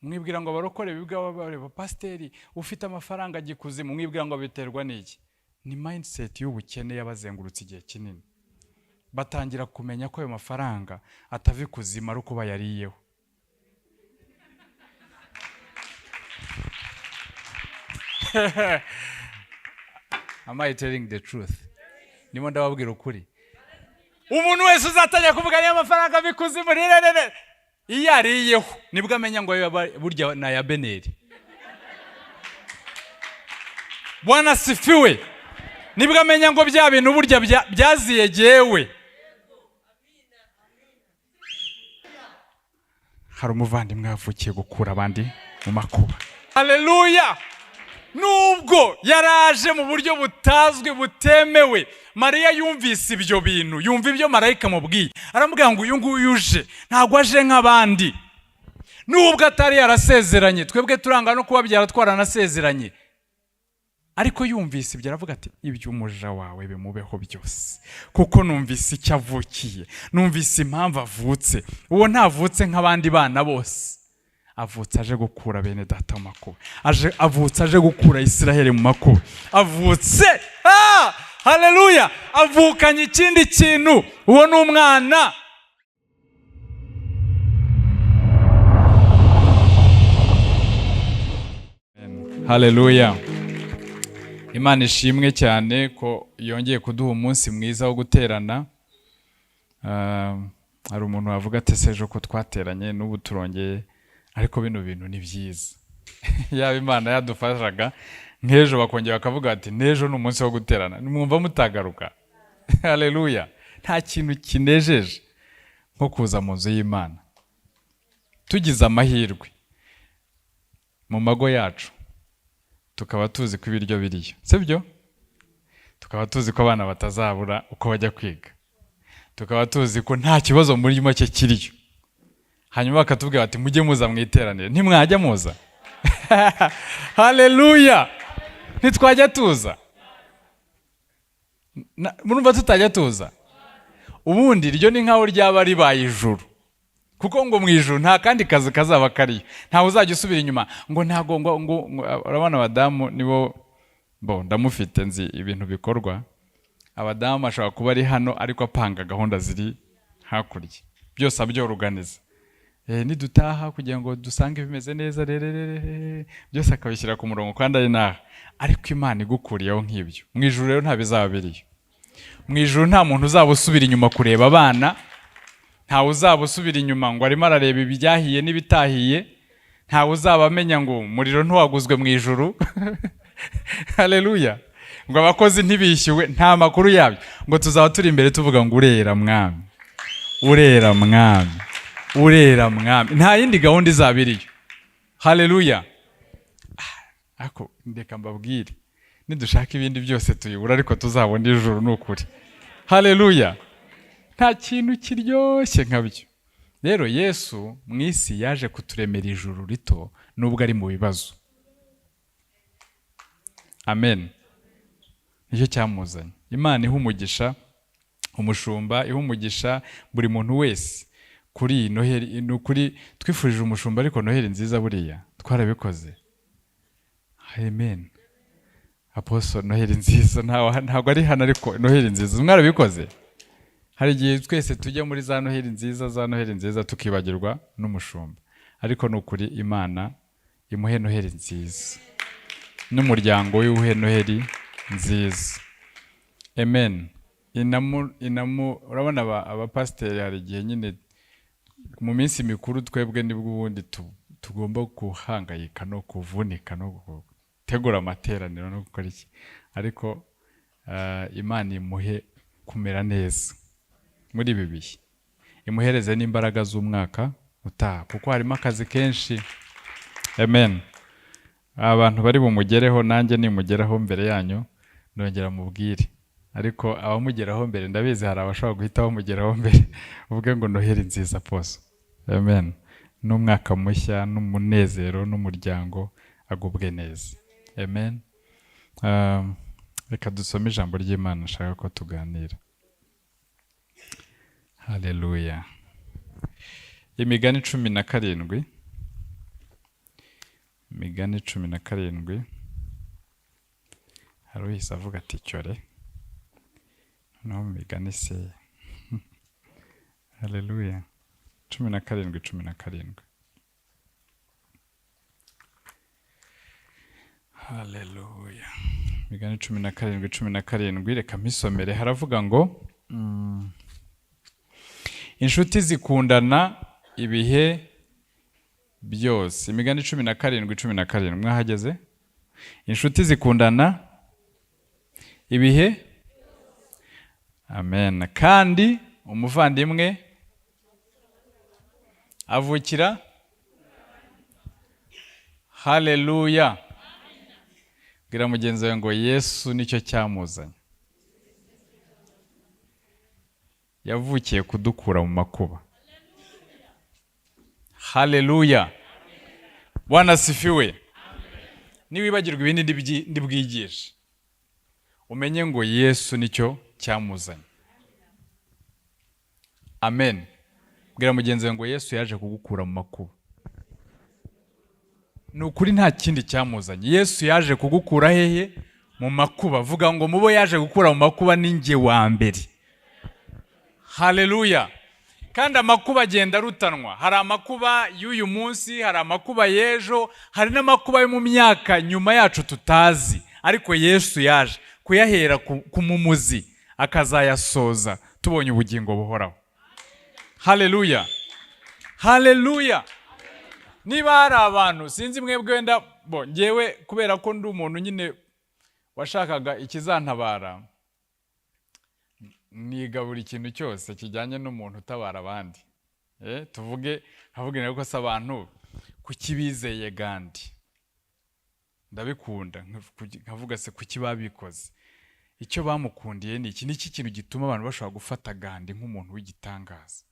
Mwibwira ngo abarokore bibwa bareba pasiteri ufite amafaranga ajya ikuzimu, mwibwira ngo biterwa n'iki? Ni mindset y'ubukene yabazengurutse igihe kinini, batangira kumenya ko ayo mafaranga atava ikuzimu ari uko bayariyeho. Am I telling the truth? Ndimo ndababwira ukuri. Umuntu wese uzatangira kuvuga niyo mafaranga ava ikuzimu rererere, iyo ariyeho nibwo amenya ngo burya ni aya Beneri. Bwana sifiwe. Nibwo amenya ngo bya bintu burya byaziye jyewe. Hari umuvandimwe wavukiye gukura abandi mu makuba. Haleluya! Nubwo yaraje mu buryo butazwi butemewe, Mariya yumvise ibyo bintu, yumva ibyo marayika amubwiye, aramubwira ngo uyu nguyu uje ntabwo aje nk'abandi. Nubwo atari yarasezeranye, twebwe turanga no kubabyara twaranasezeranye, ariko yumvise ibyo aravuga ati ibyo umuja wawe bimubeho byose, kuko numvise icyo avukiye, numvise impamvu avutse. Uwo ntavutse nk'abandi bana bose, avutse aje gukura bene data mu makuba, avutse aje gukura Isiraheli mu makuba, avutse, haleluya, avukanye ikindi kintu, uwo ni umwana. Haleluya. Imana ishimwe cyane ko yongeye kuduha umunsi mwiza wo guterana. Hari umuntu wavuga ati ese ejo ko twateranye n'ubu turongeye, ariko bino bintu ni byiza. Yaba Imana yadufashaga nk'ejo bakongera bakavuga ati n'ejo ni umunsi wo guterana, mwumva mutagaruka. Haleluya. Nta kintu kinejeje nko kuza mu nzu y'Imana. Tugize amahirwe mu mago yacu tukaba tuzi ko ibiryo biriyo, sibyo? Tukaba tuzi ko abana batazabura uko bajya kwiga, tukaba tuzi ko nta kibazo muri make kiriyo, hanyuma bakatubwira bati mujye muza mu iteraniro, ntimwajya muza? Haleluya! Ntitwajya tuza? Murumva tutajya tuza? Ubundi iryo ni nkaho ryaba ribaye ijuru, kuko ngo mu ijuru nta kandi kazi kazaba kariyo, ntawe uzajya usubira inyuma ngo ntago ngo, ngo, ngo, urabona abadamu nibo bo ndamufite, nzi ibintu bikorwa. Abadamu ashobora kuba ari hano ariko apanga gahunda ziri hakurya, byose abyoruganiza. Nidutaha kugira ngo dusange bimeze neza, rererere, byose akabishyira ku murongo kandi ari naha. Ariko Imana igukuriyeho nk'ibyo, mu ijuru rero nta bizaba biriyo. Mu ijuru nta muntu uzaba usubira inyuma kureba abana, ntawe uzaba usubira inyuma ngo arimo arareba ibyahiye n'ibitahiye, ntawe uzaba amenya ngo umuriro ntiwaguzwe mu ijuru. Haleluya. Ngo abakozi ntibishyuwe, nta makuru yabyo. Ngo tuzaba turi imbere tuvuga ngo urera mwami, urera mwami, urera mwami. Nta yindi gahunda izaba iriyo. Haleluya. Ariko ndeka mbabwire, nidushaka ibindi byose tuyibura, ariko tuzabona ijuru ni ukuri. Haleluya. Nta kintu kiryoshye nkabyo. Rero Yesu mu isi yaje kuturemera ijuru rito nubwo ari mu bibazo. Amen. Nicyo cyamuzanye. Imana iha umugisha umushumba, iha umugisha buri muntu wese kuri iyi Noheli. Ni ukuri twifurije umushumba, ariko Noheli nziza buriya twarabikoze. Amen. Apostle, Noheli nziza, ntabwo ari hano, ariko Noheli nziza mwarabikoze. Hari igihe twese tujya muri za Noheli nziza, za Noheli nziza, tukibagirwa n'umushumba. Ariko ni ukuri Imana imuhe Noheli nziza n'umuryango we uhe Noheli nziza. Amen. Inamu, urabona abapasiteri hari igihe nyine mu minsi mikuru twebwe nibwo ubundi tugomba guhangayika no kuvunika no gutegura amateraniro no gukora iki, ariko Imana imuhe kumera neza muri ibi bihe, imuhereze n'imbaraga z'umwaka utaha, kuko harimo akazi kenshi. Amen. Abantu bari bumugereho, nanjye nimugeraho mbere yanyu ndongera mubwire, ariko abamugeraho mbere ndabizi hari abashobora guhita bamugeraho mbere, uvuge ngo Noheli nziza poso. Amen. N'umwaka mushya n'umunezero n'umuryango agubwe neza. Amen. Reka dusome ijambo ry'Imana nshaka ko tuganira. Haleluya. Imigani 17. Imigani 17. Hari uhise avuga ati cyore noneho mu migani se. Haleluya. 17, 17. Haleluya. Imigani 17, 17, reka mpisomere. Haravuga ngo inshuti zikundana ibihe byose. Imigani 17, 17. Mwahageze? Inshuti zikundana ibihe. Amen. Kandi umuvandimwe avukira. Haleluya. Bwira mugenzi wawe ngo Yesu nicyo cyamuzanye. Yavukiye kudukura mu makuba. Haleluya. Bwana asifiwe. Niwibagirwa ibindi ndibwigishe, umenye ngo Yesu nicyo cyamuzanye. Amen. Bwira mugenzi wawe ngo Yesu yaje kugukura mu makuba. Ni ukuri nta kindi cyamuzanye. Yesu yaje kugukura hehe? Mu makuba. Vuga ngo mubo yaje gukura mu makuba ni njye wa mbere. Haleluya. Kandi amakuba agenda arutanwa. Hari amakuba y'uyu munsi, hari amakuba y'ejo, hari n'amakuba yo mu myaka nyuma yacu tutazi. Ariko Yesu yaje kuyahera ku mumuzi, akazayasoza tubonye ubugingo buhoraho. Haleluya. Haleluya. Niba hari abantu, sinzi mwebwe wenda, bo njyewe kubera ko ndi umuntu nyine washakaga ikizantabara, niga buri kintu cyose kijyanye n'umuntu utabara abandi. Tuvuge nkavuga ko se abantu kuki bizeye Gandhi, ndabikunda, nkavuga se kuki babikoze, icyo bamukundiye ni iki? Niki kintu gituma abantu bashobora gufata Gandhi nk'umuntu w'igitangaza?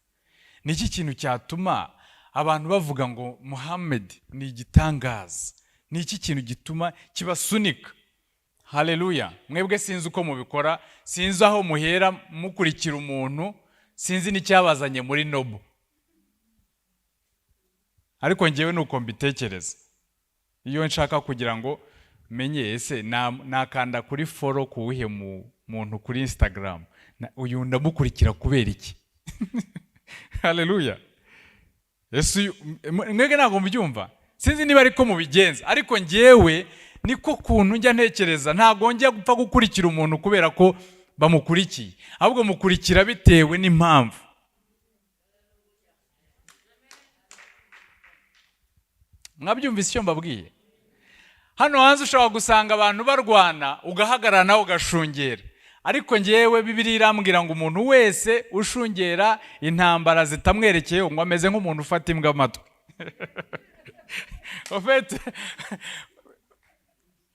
Niki kintu cyatuma abantu bavuga ngo Muhammad ni igitangaza? Niki kintu gituma kibasunika? Haleluya. Mwebwe sinzi uko mubikora, sinzi aho muhera mukurikira umuntu, sinzi n'icyabazanye muri Nobu, ariko njyewe nuko mbitekereza. Iyo nshaka kugira ngo menye ese nakanda kuri follow kuwuhe muntu kuri Instagram, uyu ndamukurikira kubera iki? Haleluya. Yesu, mwebwe ntabwo mubyumva, sinzi niba ariko mubigenza, ariko njyewe niko kuntu njya ntekereza. Ntabwo njya gupfa gukurikira umuntu kubera ko bamukurikiye, ahubwo mukurikira bitewe n'impamvu. Mwabyumvise icyo mbabwiye? Hano hanze ushobora gusanga abantu barwana, ugahagarara nawe ugashungera, ariko njyewe Bibiliya irambwira ngo umuntu wese ushungera intambara zitamwerekeye ngo ameze nk'umuntu ufata imbwa amatwi.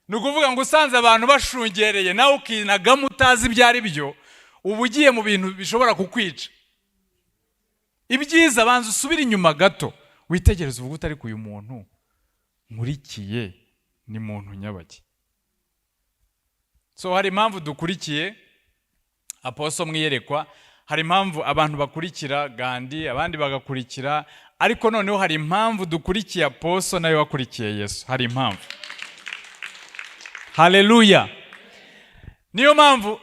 Ni ukuvuga ngo usanze abantu bashungereye nawe ukinagamo utazi ibyo ari byo, uba ugiye mu bintu bishobora kukwica. Ibyiza banza usubire inyuma gato witegereze uvuge uti ariko uyu muntu nkurikiye ni muntu nyabaki. So hari impamvu dukurikiye Aposo mwiyerekwa, hari impamvu abantu bakurikira Gandhi, abandi bagakurikira, ariko noneho hari impamvu dukurikiye Aposo nawe wakurikiye Yesu. Hari impamvu. Haleluya. Niyo mpamvu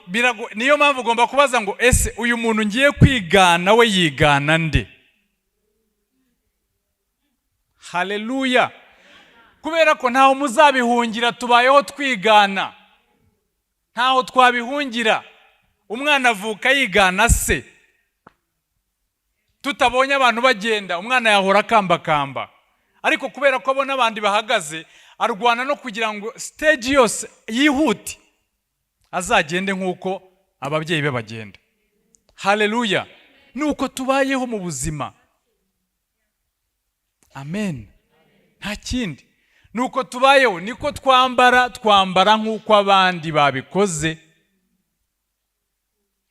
niyo mpamvu ugomba kubaza ngo ese uyu muntu ngiye kwigana we yigana nde? Haleluya. Kubera ko ntaho muzabihungira, tubayeho twigana, ntaho twabihungira. Umwana avuka yigana se, tutabonye abantu bagenda umwana yahora akambakamba, ariko kubera ko abona abandi bahagaze arwana no kugira ngo stage yose yihute azagende nk'uko ababyeyi be bagenda. Haleluya. Nuko tubayeho mu buzima. Amen. Nta kindi. Nuko tubayeho, niko twambara, twambara nk'uko abandi babikoze.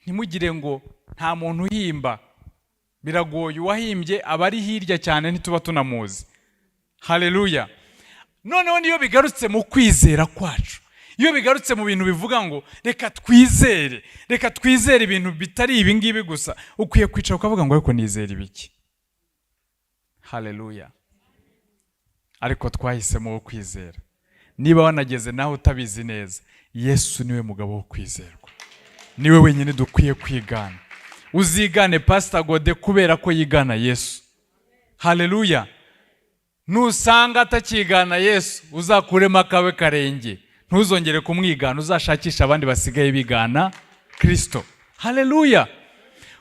Ntimugire ngo nta muntu uhimba, biragoye, uwahimbye aba ari hirya cyane ntituba tunamuzi. Haleluya. Noneho niyo bigarutse mu kwizera kwacu, iyo bigarutse mu bintu bivuga ngo reka twizere, reka twizere ibintu bitari ibi ngibi gusa, ukwiye kwicara ukavuga ngo ariko nizere ibiki? Haleluya. Ariko twahisemo wo kwizera. Niba wanageze nawe utabizi neza, Yesu niwe mugabo wo kwizerwa, niwe wenyine dukwiye kwigana. Uzigane Pasita Gode kubera ko yigana Yesu. Haleluya! Nusanga atakigana Yesu, uzakuremo akawe karenge, ntuzongere kumwigana, uzashakisha abandi basigaye bigana Kirisito. Haleluya!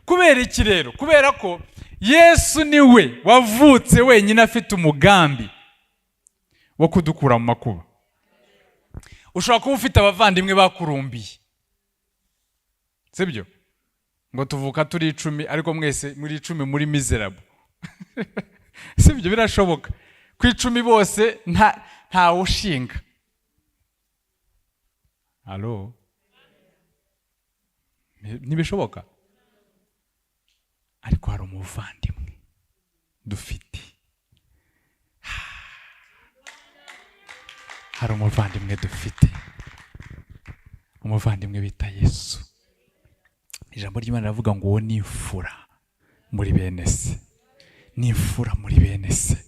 Kubera iki rero? Kubera ko Yesu niwe wavutse wenyine afite umugambi wo kudukura mu makuba. Ushobora kuba ufite abavandimwe bakurumbiye, sibyo? Ngo tuvuka turi 10, ariko mwese muri 10 muri miserable, sibyo? Birashoboka ku 10 bose ntawe ushinga. Alo, ntibishoboka. Ariko hari umuvandimwe dufite, hari umuvandimwe dufite, umuvandimwe bita Yesu. Ijambo ry'Imana riravuga ngo uwo ni imfura muri bene se, ni imfura muri bene se.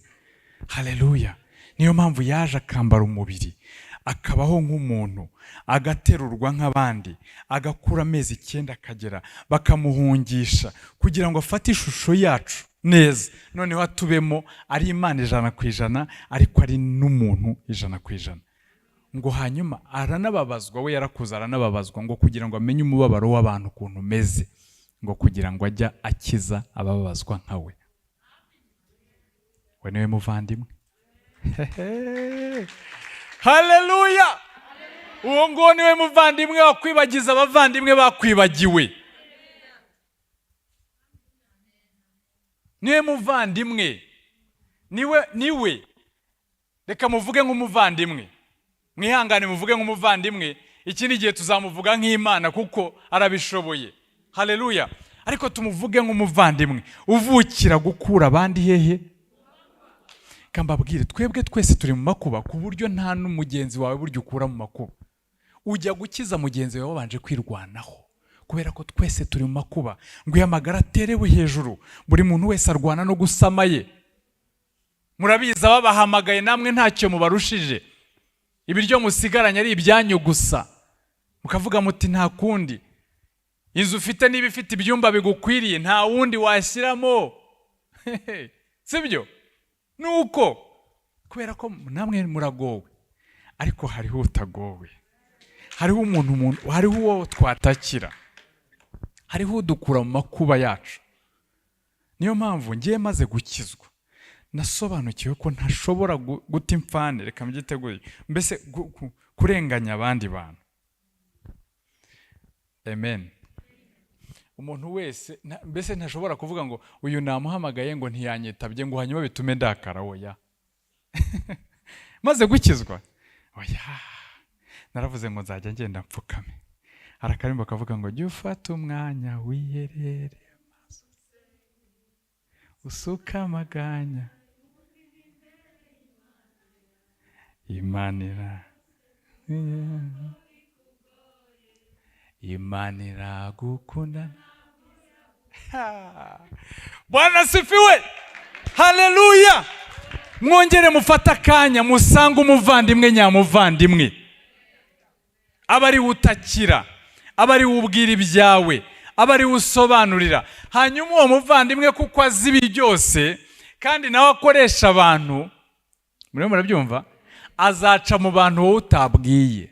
Haleluya! Niyo mpamvu yaje akambara umubiri, akabaho nk'umuntu, agaterurwa nk'abandi, agakura amezi 9 akagera bakamuhungisha kugira ngo afate ishusho yacu neza, noneho atubemo ari Imana 100%, ariko ari n'umuntu 100%. Ngo hanyuma aranababazwa, we yarakuze aranababazwa, ngo kugira ngo amenye umubabaro w'abantu ukuntu umeze, ngo kugira ngo ajye akiza ababazwa nka we. We niwe muvandimwe. Haleluya! Uwo nguwo niwe muvandimwe wakwibagiza abavandimwe bakwibagiwe. Niwe muvandimwe, niwe. Reka muvuge nk'umuvandimwe, mwihangane muvuge nk'umuvandimwe, ikindi gihe tuzamuvuga nk'Imana kuko arabishoboye. Haleluya! Ariko tumuvuge nk'umuvandimwe uvukira gukura abandi hehe? Kambabwire, twebwe twese turi mu makuba, ku buryo nta n'umugenzi wawe burya ukura mu makuba. Ujya gukiza mugenzi wawe wabanje kwirwanaho, kubera ko twese turi mu makuba. Ngo iyo amagara aterewe hejuru, buri muntu wese arwana no gusama ye. Murabizi, ababahamagaye namwe ntacyo mubarushije, ibiryo musigaranye ari ibyanyu gusa, mukavuga muti nta kundi. Inzu ufite niba ifite ibyumba bigukwiriye, nta wundi washyiramo, sibyo? Nuko kubera ko namwe muragowe, ariko hariho utagowe, hariho umuntu, hariho uwo twatakira, hariho udukura mu makuba yacu. Niyo mpamvu ngiye maze gukizwa nasobanukiwe ko ntashobora guta imfane, reka mbyiteguye, mbese kurenganya abandi bantu. Amen. Umuntu wese mbese ntashobora kuvuga ngo uyu namuhamagaye ngo ntiyanyitabye ngo hanyuma bitume ndakara. Oya. Maze gukizwa, oya, naravuze ngo nzajya ngenda mfukame. Hari akarimbo kavuga ngo jya ufata umwanya wiherere amaso usuka amaganya, Imana iragukunda. Bwana sifiwe. Haleluya! Mwongere mufate akanya musange umuvandimwe nyamuvandimwe, aba ari we utakira, aba ari we ubwira ibyawe, aba ari we usobanurira. Hanyuma uwo muvandimwe kuko azi ibi byose kandi nawe akoresha abantu, murimo murabyumva, azaca mu bantu wowe utabwiye.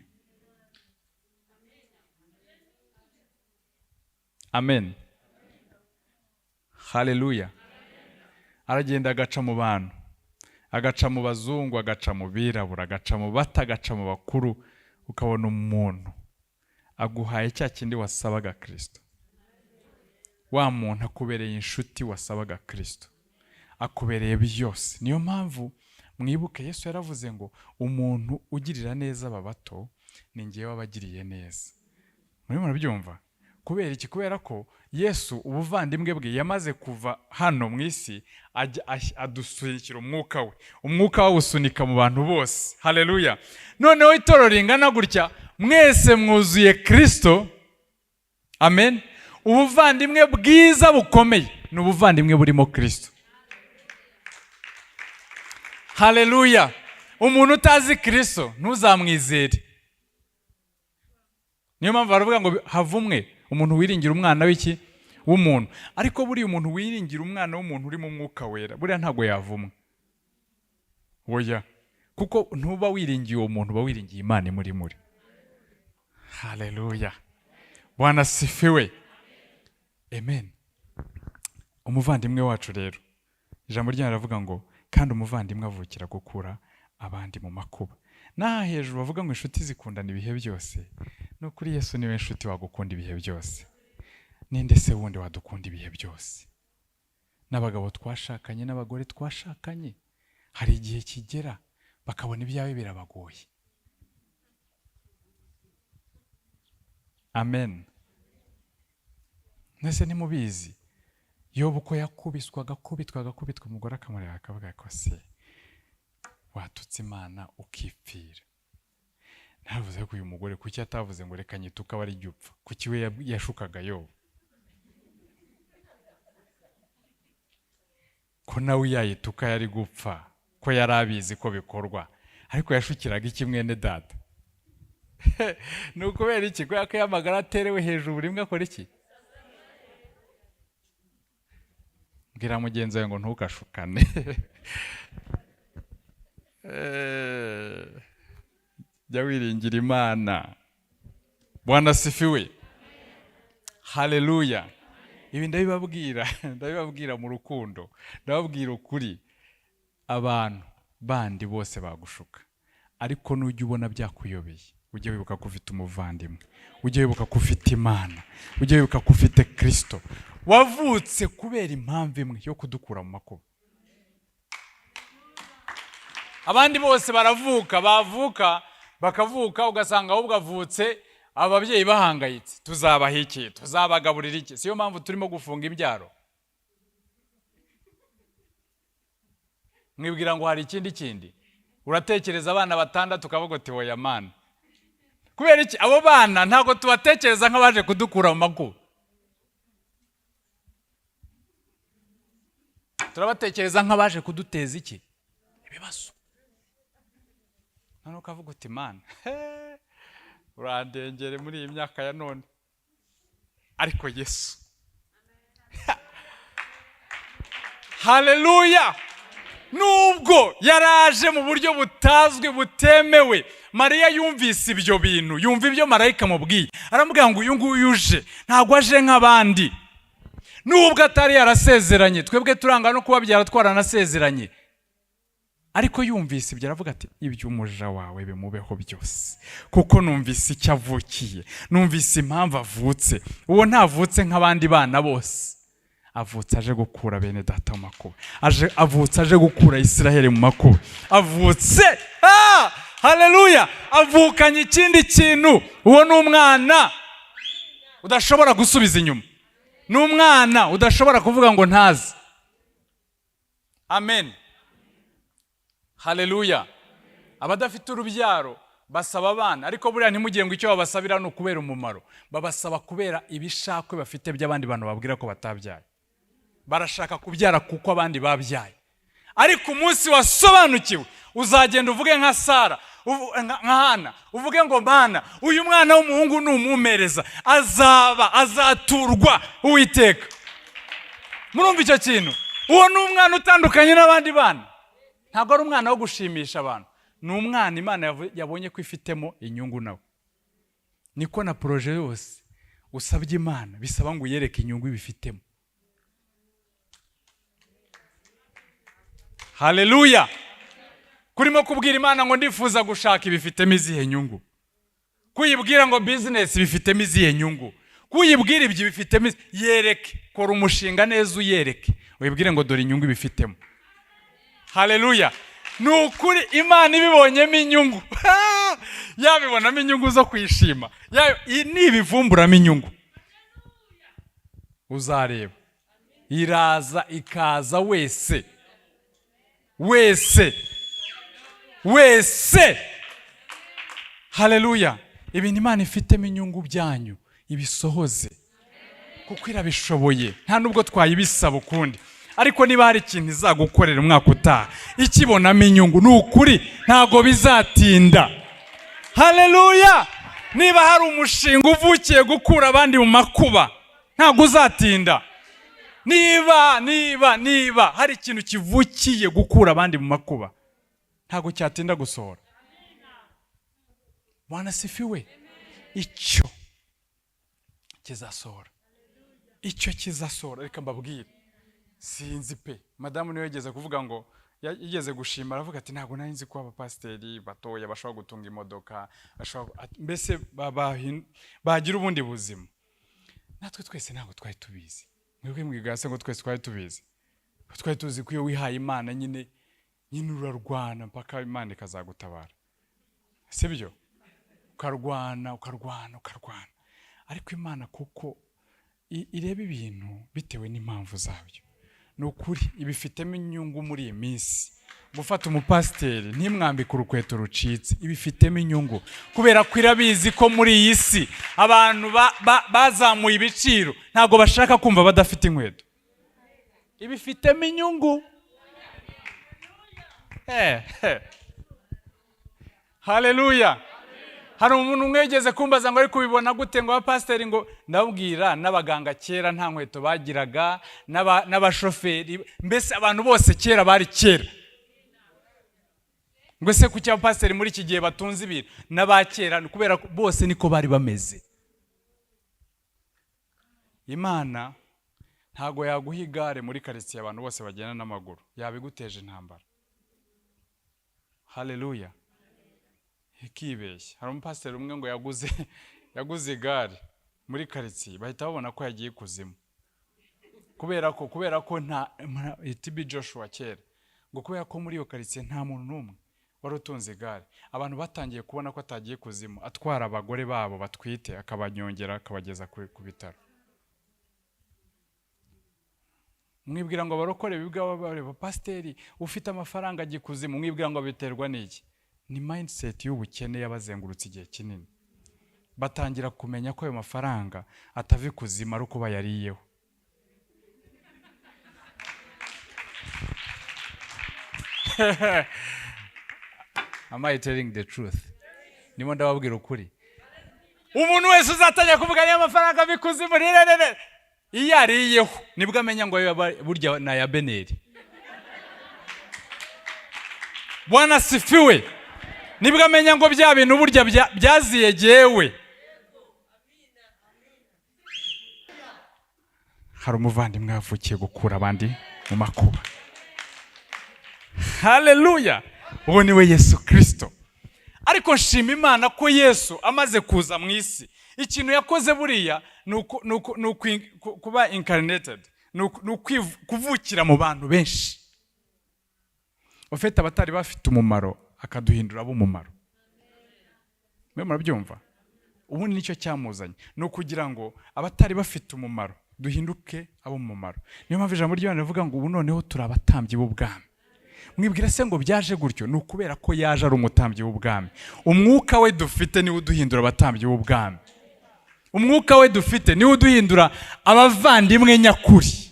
Amen. Haleluya. Aragenda agaca mu bantu, agaca mu bazungu, agaca mu birabura, agaca mu bato, agaca mu bakuru, ukabona umuntu aguhaye cya kindi wasabaga Kristo. Wa muntu akubereye inshuti wasabaga Kristo, akubereye byose. Niyo mpamvu mwibuke Yesu yaravuze ngo umuntu ugirira neza aba bato ni njyewe wabagiriye neza. Murimo murabyumva? Kubera iki? Kubera ko Yesu ubuvandimwe bwe yamaze kuva hano mu isi, adusunikira umwuka we, umwuka we usunika mu bantu bose. Haleluya! Noneho itorero ringana gutya, mwese mwuzuye Kristo. Amen. Ubuvandimwe bwiza bukomeye ni ubuvandimwe burimo Kristo. Haleluya! Umuntu utazi Kirisito ntuzamwizere. Niyo mpamvu baravuga ngo havumwe umuntu wiringira umwana w'iki? W'umuntu. Ariko buriya umuntu wiringira umwana w'umuntu uri mu mwuka wera, buriya ntabwo yavumwa. Oya, kuko ntuba wiringiye uwo muntu, uba wiringiye Imana imuri muri. Haleluya! Bwana asifiwe. Amen. Umuvandimwe wacu rero, ijambo ryayo riravuga ngo kandi umuvandimwe avukira gukura abandi mu makuba. N'aha hejuru bavuga ngo inshuti zikundana ibihe byose. Ni ukuri, Yesu niwe nshuti wagukunda ibihe byose. Ninde se wundi wadukunda ibihe byose? N'abagabo twashakanye n'abagore twashakanye, hari igihe kigera bakabona ibyawe birabagoye. Amen. Mwese ntimubizi Yobu uko yakubiswa, agakubitwa, agakubitwa, umugore akamureba akavuga ko se watutse Imana ukipfira. Ntavuze ko uyu mugore kuki atavuze ngo reka nyituke abe ari upfa? Kuki we yashukaga Yobu? Ko nawe yayituka yari gupfa, ko yari abizi ko bikorwa, ariko yashukiraga iki mwene data? Ni ukubera iki? Kubera ko yamagara aterewe hejuru buri rimwe akora iki? Bwira mugenzi wawe ngo ntukashukane. Jya wiringira Imana. Bwana asifiwe. Haleluya. Ibi ndabibabwira, ndabibabwira mu rukundo, ndababwira ukuri. Abantu bandi bose bagushuka, ariko nujya ubona byakuyobeye, ujye wibuka ko ufite umuvandimwe, ujye wibuka ko ufite Imana, ujye wibuka ko ufite Kristo wavutse kubera impamvu imwe yo kudukura mu makuba. Abandi bose baravuka, bavuka bakavuka, ugasanga ahubwo avutse ababyeyi bahangayitse, tuzabaha iki, tuzabagaburira iki? Siyo mpamvu turimo gufunga imbyaro. Mwibwira ngo hari ikindi kindi? Uratekereza abana batandatu ukavuga uti oya mana. Kubera iki? Abo bana ntabwo tubatekereza nk'abaje kudukura mu makuba, turabatekereza nk'abaje kuduteza iki? Ibibazo. None ukavuga uti mana, urandengere muri iyi myaka ya none. Ariko Yesu, haleluya, nubwo yaraje mu buryo butazwi butemewe, Mariya yumvise ibyo bintu, yumva ibyo marayika amubwiye, aramubwira ngo uyu nguyu uje ntabwo aje nk'abandi. Nubwo atari yarasezeranye, twebwe turanga no kubabyara twaranasezeranye, ariko yumvise ibyo aravuga ati iby'umuja wawe bimubeho byose, kuko numvise icyo avukiye, numvise impamvu avutse. Uwo ntavutse nk'abandi bana bose, avutse aje gukura bene data mu makuba, avutse aje gukura Isiraheli mu makuba, avutse, haleluya, avukanye ikindi kintu. Uwo ni umwana udashobora gusubiza inyuma, ni umwana udashobora kuvuga ngo ntazi. Amen. Haleluya. Abadafite urubyaro basaba abana, ariko buriya ntimugire ngo icyo babasabira ni ukubera umumaro, babasaba kubera ibishakwe bafite by'abandi bantu babwira ko batabyaye. Barashaka kubyara kuko abandi babyaye. Ariko umunsi wasobanukiwe uzagenda uvuge nka Sara, nka Hana, uvuge ngo Mana, uyu mwana w'umuhungu numumereza azaba, azaturwa Uwiteka. Murumva icyo kintu? Uwo ni umwana utandukanye n'abandi bana. Ntabwo ari umwana wo gushimisha abantu, ni umwana Imana yabonye ko ifitemo inyungu nawe. Niko na projet yose usabye Imana bisaba ngo uyereke inyungu ibifitemo. Haleluya. Kurimo kubwira Imana ngo ndifuza gushaka, ibifitemo izihe nyungu? Kuyibwira ngo business bifitemo izihe nyungu? Kuyibwira ibyo bifitemo, yereke, kora umushinga neza uyereke, uyibwire ngo dore inyungu ibifitemo. Haleluya. Ni ukuri Imana ibibonyemo inyungu, yabibonamo inyungu zo kwishima, nibivumburamo inyungu uzareba iraza ikaza wese wese wese. Haleluya. Ibintu Imana ifitemo inyungu byanyu ibisohoze, kuko irabishoboye, nta nubwo twayibisaba ukundi. Ariko niba hari ikintu izagukorera umwaka utaha ikibonamo inyungu, ni ukuri ntabwo bizatinda. Haleluya! Niba hari umushinga uvukiye gukura abandi mu makuba, ntabwo uzatinda. Niba hari ikintu kivukiye gukura abandi mu makuba, ntabwo cyatinda gusohora. Bwana asifiwe. Icyo kizasohora, icyo kizasohora. Reka mbabwire, sinzi pe, madamu niwe yigeze kuvuga ngo yigeze gushima, aravuga ati: "Ntabwo nari nzi ko abapasiteri batoya bashobora gutunga imodoka, bashobora mbese bagira ubundi buzima." Natwe twese ntabwo twari tubizi. Mwebwe mwigase ngo twese twari tubizi? Twari tuzi ko iyo wihaye Imana nyine urarwana mpaka Imana ikazagutabara, sibyo? Ukarwana, ukarwana, ukarwana. Ariko Imana kuko ireba ibintu bitewe n'impamvu zabyo, ni ukuri ibifitemo inyungu. Muri iyi minsi gufata umupasiteri ntimwambike urukweto rucitse, ibifitemo inyungu, kubera ko irabizi ko muri iyi si abantu bazamuye ibiciro, ntabwo bashaka kumva badafite inkweto. Ibifitemo inyungu. Haleluya! Hari umuntu umwe wigeze kumbaza ngo: "Ariko ubibona gute ngo abapasiteri?" Ngo ndabwira, n'abaganga kera nta nkweto bagiraga, n'abashoferi, mbese abantu bose kera bari kera. Ngo ese kuki abapasiteri muri iki gihe batunze ibintu n'aba kera? Ni kubera ko bose niko bari bameze. Imana ntabwo yaguha igare muri karitsiye abantu bose bagenda n'amaguru, yabiguteje intambara. Haleluya! Ikibeshya. Hari umupasiteri umwe ngo yaguze igare muri karitsiye, bahita babona ko yagiye ikuzimu, kubera ko nta TB Joshua kera, ngo kubera ko muri iyo karitsiye nta muntu n'umwe wari utunze igare, abantu batangiye kubona ko atagiye kuzimu atwara abagore babo batwite, akabanyongera, akabageza ku bitaro. Mwibwira ngo abarokore bibwa bareba pasiteri ufite amafaranga ajya ikuzimu? Mwibwira ngo biterwa n'iki? Ni mindset y'ubukene yabazengurutse igihe kinini, batangira kumenya ko ayo mafaranga atava ikuzimu, ari uko bayariyeho. Am I telling the truth? Ndimo ndababwira ukuri. Umuntu wese uzatangira kuvuga niyo mafaranga ava ikuzimu, rererere, iyo ariyeho nibwo amenya ngo burya ni aya Beneri. Bwana asifiwe. Nibwo amenya ngo bya bintu burya byaziye jyewe. Hari umuvandimwe wavukiye gukura abandi mu makuba. Haleluya! Uwo ni we Yesu Kristo. Ariko nshima Imana ko Yesu amaze kuza mu isi, ikintu yakoze buriya ni kuba incarnated, ni kuvukira mu bantu benshi, ufite abatari bafite umumaro akaduhindura ab'umumaro. Mwe murabyumva? Ubundi nicyo cyamuzanye, ni ukugira ngo abatari bafite umumaro duhinduke ab'umumaro. Niyo mpamvu ijambo ry'Imana rivuga ngo ubu noneho turi abatambyi b'ubwami. Mwibwira se ngo byaje gutyo? Ni ukubera ko yaje ari umutambyi w'ubwami. Umwuka we dufite niwe uduhindura abatambyi b'ubwami. Umwuka we dufite niwe uduhindura abavandimwe nyakuri.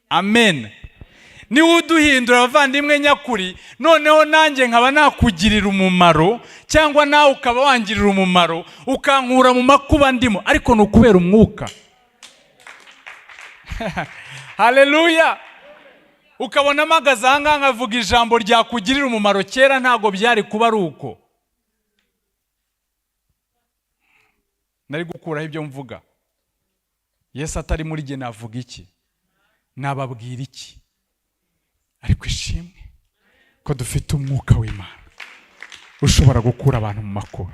Amen. Niwe uduhindura abavandimwe nyakuri. Noneho nanjye nkaba nakugirira umumaro, cyangwa nawe ukaba wangirira umumaro, ukankura mu makuba ndimo, ariko ni ukubera umwuka. Haleluya! Ukabona mpagaze aha ngaha nkavuga ijambo ryakugirira umumaro, kera ntabwo byari kuba ari uko. Nari gukuraho ibyo mvuga. Yesu atari muri jye navuga iki? Nababwira iki? Ariko ishimwe ko dufite umwuka w'Imana ushobora gukura abantu mu makuba.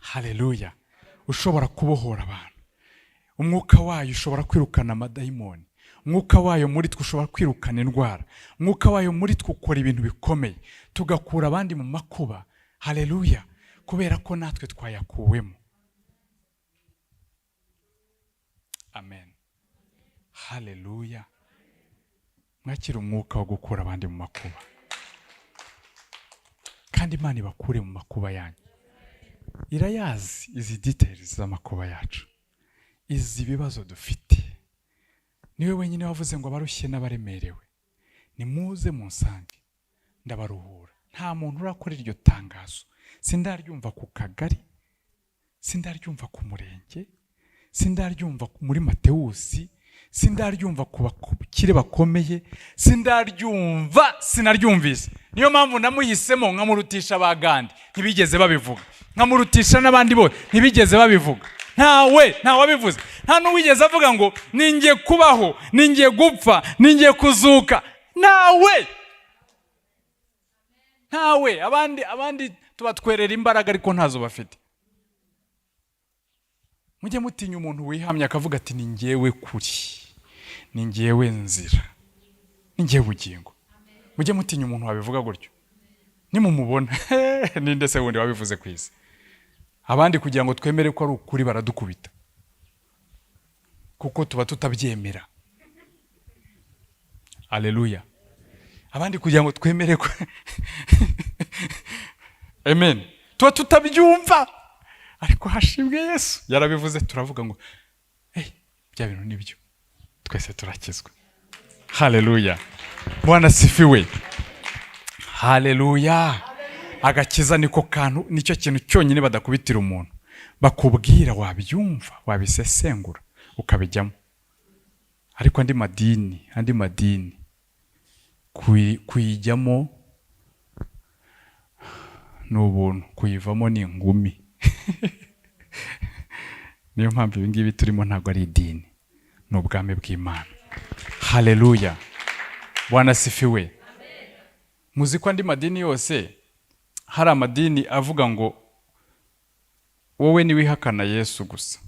Haleluya! Ushobora kubohora abantu. Umwuka wayo ushobora kwirukana amadayimoni. Umwuka wayo muri twe ushobora kwirukana indwara. Umwuka wayo muri twe ukora ibintu bikomeye, tugakura abandi mu makuba. Haleluya! Kubera ko natwe twayakuwemo. Amen. Haleluya! Mwakire umwuka wo gukura abandi mu makuba, kandi Imana ibakure mu makuba yanyu. Irayazi izi details z'amakuba yacu. Izi ibibazo dufite. Niwe wenyine wavuze ngo: "Abarushye n'abaremerewe, nimuze munsange, ndabaruhura." Nta muntu urakora iryo tangazo. Sindaryumva ku kagari, sindaryumva ku murenge, sindaryumva muri Matewusi, sindaryumva ku bakire bakomeye, sindaryumva, sinaryumvise. Niyo mpamvu namuhisemo nkamurutisha ba Gandhi, ntibigeze babivuga, nkamurutisha n'abandi bose, ntibigeze babivuga. Ntawe, ntawe wabivuze, nta n'uwigeze avuga ngo: "Ningiye kubaho, ningiye gupfa, ningiye kuzuka." Ntawe, ntawe. Abandi tubatwerera imbaraga, ariko ntazo bafite. Mujye mutinya umuntu wihamye akavuga ati: "Ni ngewe kuri, ni ngewe nzira, ni ngewe bugingo." Mujye mutinya umuntu wabivuga gutyo nimumubona. Ninde se wundi wabivuze ku isi? Abandi kugira ngo twemere ko ari ukuri baradukubita, kuko tuba tutabyemera. Aleluya! Abandi kugira ngo twemere ko, amen, tuba tutabyumva, ariko hashimwe Yesu, yarabivuze, turavuga ngo: "Hey, bya bintu nibyo." Twese turakizwa. Haleluya! Bwana asifiwe! Haleluya! Agakiza niko kantu, nicyo kintu cyonyine badakubitira umuntu. Bakubwira, wabyumva, wabisesengura, ukabijyamo. Ariko andi madini kuyijyamo ni ubuntu, kuyivamo ni ingumi. Niyo mpamvu ibi ngibi turimo ntabwo ari idini, ni ubwami bw'Imana. Haleluya! Bwana asifiwe! Muzi ko andi madini yose, hari amadini avuga ngo wowe niwihakana Yesu gusa,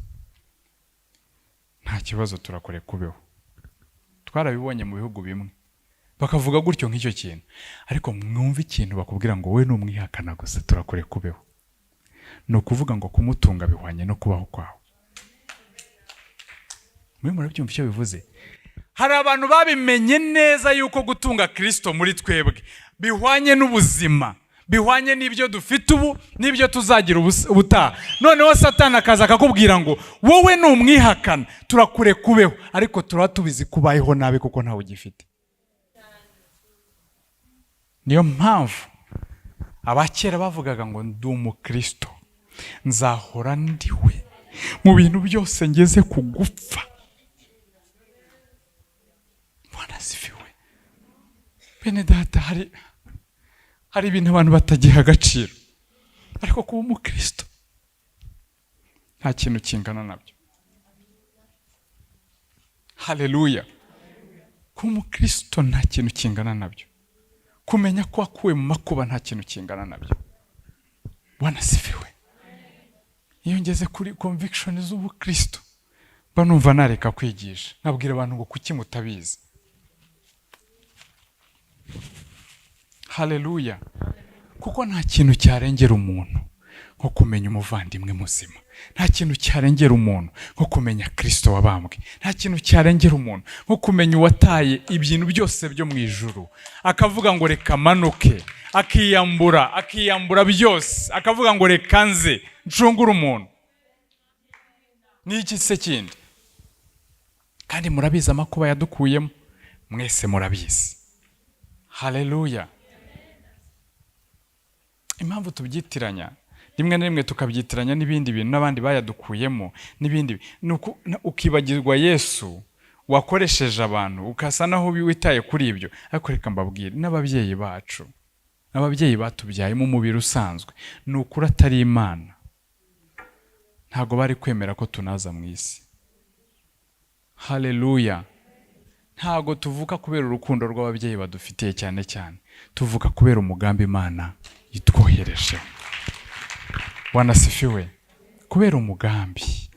nta kibazo, turakore kubeho. Twarabibonye mu bihugu bimwe bakavuga gutyo nk'icyo kintu. Ariko mwumve ikintu bakubwira ngo: "Wowe numwihakana gusa, turakore kubeho." Ni ukuvuga ngo kumutunga bihwanye no kubaho kwawe. Mwe murabyumva icyo bivuze? Hari abantu babimenye neza yuko gutunga Kirisito muri twebwe bihwanye n'ubuzima, bihwanye n'ibyo dufite ubu n'ibyo tuzagira ubutaha. Noneho Satani akaza akakubwira ngo: "Wowe ni umwihakana, turakure kubeho, ariko turaba tubizi ko ubayeho nabi kuko ntawe ugifite." Niyo mpamvu abakera bavugaga ngo: "Ndi umukristo, nzahora ndiwe mu bintu byose ngeze ku gupfa." Bwana asifiwe! Bene data, hari ibintu abantu batagiha agaciro, ariko kuba umukristo nta kintu kingana nabyo. Haleluya! Kuba umukristo nta kintu kingana nabyo. Kumenya ko wakuwe mu makuba nta kintu kingana nabyo. Bwana asifiwe! Iyo ngeze kuri conviction z'ubukristo, mba numva nareka kwigisha, nkabwira abantu ngo: "Kuki mutabizi?" Haleluya! Kuko nta kintu cyarengera umuntu nko kumenya umuvandimwe muzima, nta kintu cyarengera umuntu nko kumenya Kirisito wabambwe, nta kintu cyarengera umuntu nko kumenya uwataye ibintu byose byo mu ijuru, akavuga ngo: "Reka manuke," akiyambura, akiyambura byose, akavuga ngo: "Reka nze ncungure umuntu." Ni iki se kindi? Kandi murabizi amakuba yadukuyemo, mwese murabizi. Haleluya! Impamvu tubyitiranya rimwe na rimwe, tukabyitiranya n'ibindi bintu n'abandi bayadukuyemo n'ibindi, ni ukibagirwa Yesu wakoresheje abantu, ukasa naho witaye kuri ibyo. Ariko reka mbabwire, n'ababyeyi bacu, ababyeyi batubyaye mu mubiri usanzwe, ni ukuri atari Imana, ntabwo bari kwemera ko tunaza mu isi. Haleluya! Ntabwo tuvuka kubera urukundo rw'ababyeyi badufitiye cyane cyane, tuvuka kubera umugambi Imana itwohereje. Bwana asifiwe! Kubera umugambi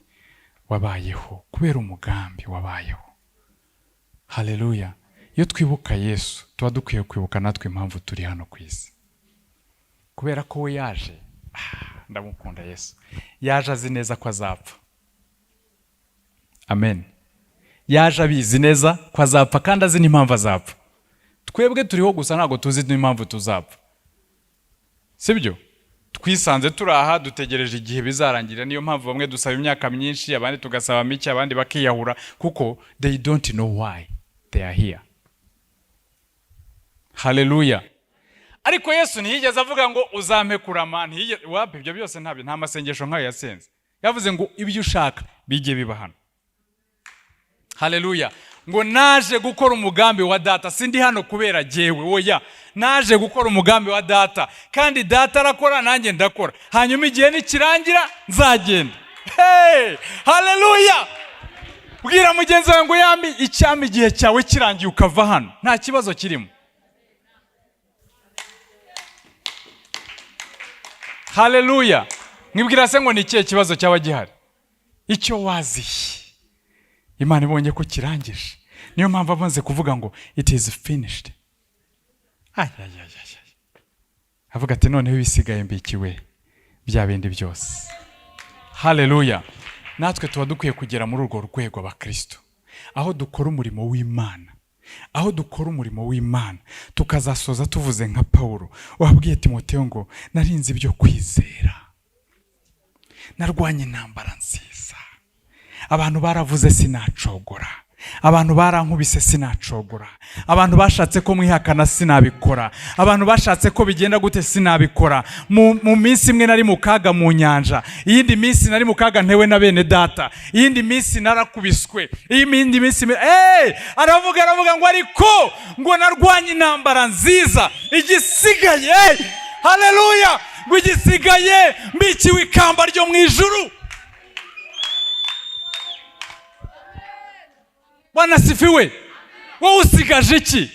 wabayeho, kubera umugambi wabayeho. Haleluya! Iyo twibuka Yesu, tuba dukwiye kwibuka natwe impamvu turi hano ku isi, kubera ko we yaje. Ndamukunda Yesu. Yaje azi neza ko azapfa. Amen. Yaje abizi neza ko azapfa, kandi azi n'impamvu azapfa. Twebwe turiho gusa, ntabwo tuzi n'impamvu tuzapfa, sibyo? Twisanze turi aha, dutegereje igihe bizarangira. Niyo mpamvu bamwe dusaba imyaka myinshi, abandi tugasaba mike, abandi bakiyahura, kuko they don't know why they are here. Haleluya! Ariko Yesu ntiyigeze avuga ngo uzampe kurama, ntiyigeze, wapi, ibyo byose ntabyo, nta masengesho nk'ayo yasenze. Yavuze ngo ibyo ushaka bijye biba hano. Haleluya! Ngo naje gukora umugambi wa Data, sindi hano kubera jyewe, oya, naje gukora umugambi wa Data, kandi Data arakora, nanjye ndakora, hanyuma igihe nikirangira nzagenda. Hey! Haleluya! Bwira mugenzi wawe ngo yambi icyampa igihe cyawe kirangiye ukava hano, nta kibazo kirimo. Haleluya! Mwibwira se ngo ni ikihe kibazo cyaba gihari? Icyo waziye, Imana ibonye ko kirangije. Niyo mpamvu amaze kuvuga ngo it is finished. Ayayayay, avuga ati noneho ibisigaye mbikiwe bya bindi byose. Haleluya! Natwe tuba dukwiye kugera muri urwo rwego, abakristo, aho dukora umurimo w'Imana, aho dukora umurimo w'Imana tukazasoza tuvuze nka Pawulo wabwiye Timoteyo ngo narinze ibyo kwizera, narwanye intambara nziza, abantu baravuze sinacogora, abantu barankubise sinacogora, abantu bashatse ko mwihakana sinabikora, abantu bashatse ko bigenda gute sinabikora. Mu minsi imwe nari mu kaga mu nyanja, iyindi minsi nari mu kaga ntewe na bene data, iyindi minsi narakubiswe, iyindi minsi hey! Aravuga ngo ariko ngo narwanye intambara nziza, igisigaye, hey! Haleluya! Ngo igisigaye mbikiwe ikamba ryo mu ijuru. Bwana sifiwe. Wowe usigaje iki?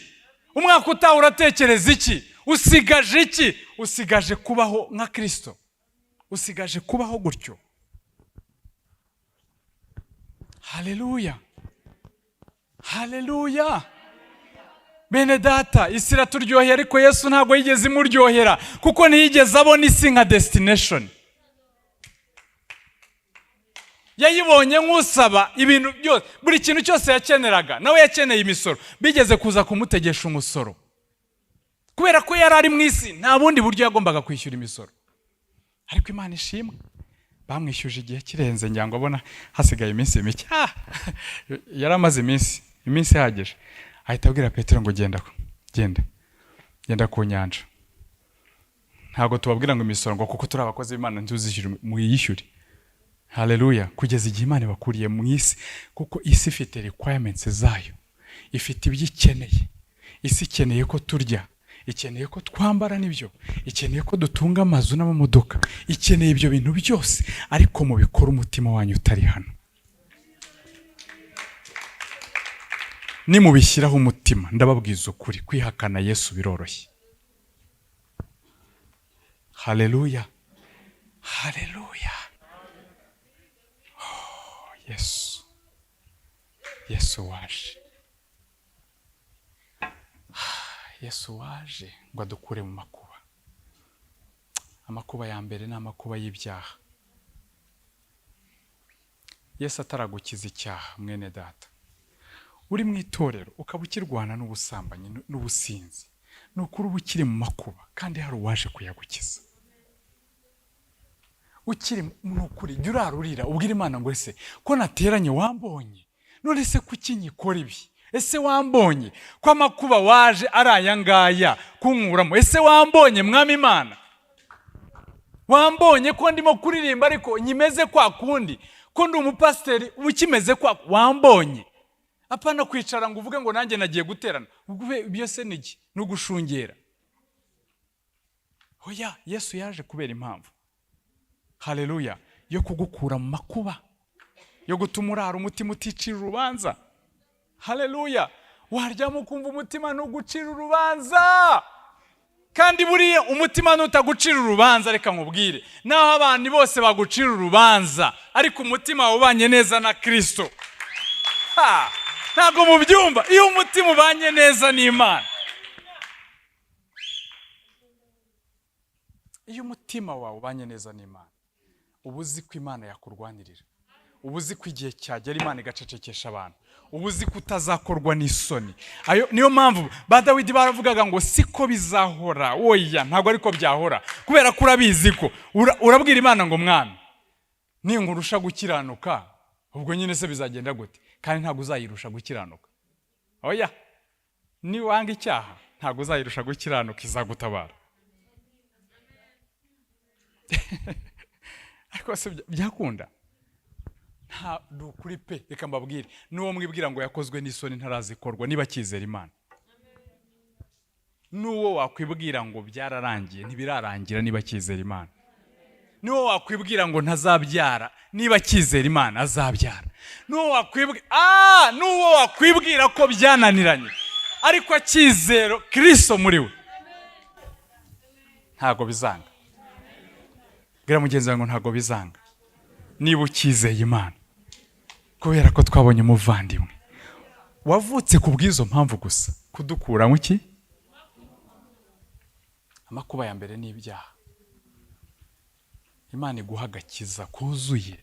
Umwaka utaha uratekereza iki? Usigaje iki? Usigaje kubaho nka Kristo, usigaje kubaho gutyo. Haleluya, haleluya! Bene data, isi iraturyohera, ariko Yesu ntabwo yigeze imuryohera, kuko ntiyigeze abona isi nka destination. Yayibonye nk'usaba ibintu byose, buri kintu cyose yakeneraga. Nawe yakeneye imisoro, bigeze kuza kumutegesha umusoro, kubera ko yari ari mu isi nta bundi buryo yagombaga kwishyura imisoro. Ariko Imana ishimwe, bamwishyuje igihe kirenze, ngira ngo abona hasigaye iminsi mike. Yari amaze iminsi ihagije, ahita abwira Petero ngo genda, genda, genda ku nyanja. Ntabwo tubabwira ngo imisoro ngo kuko turi abakozi b'Imana ntuzishyure, muyishyure. Haleluya! Kugeza igihe Imana ibakuriye mu isi, kuko isi ifite requirements zayo, ifite ibyo ikeneye. Isi ikeneye ko turya, ikeneye ko twambara, nibyo, ikeneye ko dutunga amazu n'amamodoka, ikeneye ibyo bintu byose, ariko mubikore umutima wanyu utari hano. Nimubishyiraho umutima, ndababwiza ukuri, kwihakana Yesu biroroshye. Haleluya, haleluya! Yesu, Yesu waje, Yesu waje ngo adukure mu makuba. Amakuba ya mbere ni amakuba y'ibyaha. Yesu ataragukiza icyaha, mwene data, uri mu itorero ukaba ukirwana n'ubusambanyi n'ubusinzi, ni ukuri uba ukiri mu makuba, kandi hari uwaje kuyagukiza. Ukiri ni ukuri, jya urarurira ubwira Imana ngo ese ko nateranye wambonye, none se kuki nyikora ibi? Ese wambonye ko amakuba waje ari aya ngaya kunkuramo? Ese wambonye Mwami Imana? Wambonye ko ndimo kuririmba ariko nyimeze kwa kundi, ko ndi umupasiteri ukimeze kwa, wambonye? Apana kwicara ngo uvuge ngo nanjye nagiye guterana, ibyo se ni iki? Ni ugushungera. Oya, Yesu yaje kubera impamvu, haleluya, yo kugukura mu makuba, yo gutuma urara umutima uticira urubanza. Haleluya! Waryama ukumva umutima ntugucira urubanza, kandi buriya umutima nutagucira urubanza, reka nkubwire, naho abantu bose bagucira urubanza, ariko umutima wawe ubanye neza na Kristo. Ntabwo mubyumva. Iyo umutima ubanye neza n'Imana, iyo umutima wawe ubanye neza n'Imana, uba uzi ko Imana yakurwanirira, uba uzi ko igihe cyagera Imana igacecekesha abantu, Uba uzi ko utazakorwa n'isoni. Ayo niyo mpamvu ba Dawidi baravugaga ngo siko bizahora. Oya, ntabwo ariko byahora, kubera ko urabizi ko urabwira Imana ngo: "Mwami, ninkurusha gukiranuka, ubwo nyine se bizagenda gute?" Kandi ntabwo uzayirusha gukiranuka. Oya, niwanga icyaha ntabwo uzayirusha gukiranuka, izagutabara. Ariko se byakunda? Nta, ni ukuri pe. Reka mbabwire, n'uwo mwibwira ngo yakozwe n'isoni ntarazikorwa niba akizera Imana. N'uwo wakwibwira ngo byararangiye, ntibirarangira niba akizera Imana. N'uwo wakwibwira ngo ntazabyara, niba akizera Imana azabyara. N'uwo wakwibwira ko byananiranye ariko akizero Kirisito muri we, ntabwo bizanga. Bwira mugenzi wawe ngo ntabwo bizanga niba ukizeye Imana, kubera ko twabonye umuvandimwe wavutse ku bw'izo mpamvu gusa, kudukuramo iki? Amakuba ya mbere ni ibyaha. Imana iguha agakiza kuzuye,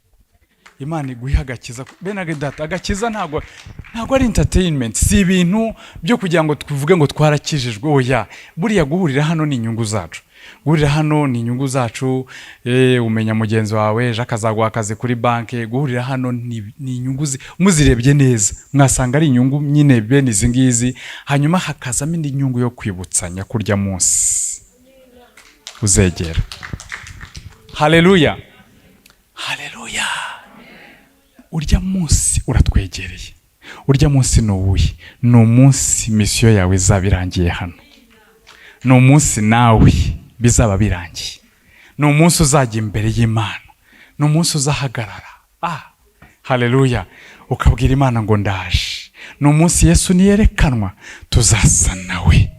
Imana iguha agakiza. Bene data, agakiza ntabwo ari entertainment, si ibintu byo kugira ngo tuvuge ngo twarakijijwe. Oya, buriya guhurira hano ni inyungu zacu, guhurira hano ni inyungu zacu. Umenya mugenzi wawe ejo akazaguha akazi kuri banki. Guhurira hano ni inyungu, muzirebye neza mwasanga ari inyungu nyine bene izi ngizi. Hanyuma hakazamo indi nyungu yo kwibutsanya kurya munsi uzegera. Haleluya, haleluya! Urya munsi uratwegereye. Urya munsi ni uwuhe? Ni umunsi mission yawe izaba irangiye hano, ni umunsi nawe bizaba birangiye, ni umunsi uzajya imbere y'Imana, ni umunsi uzahagarara, haleluya, ukabwira Imana ngo ndaje. Ni umunsi Yesu niyerekanwa tuzasa nawe.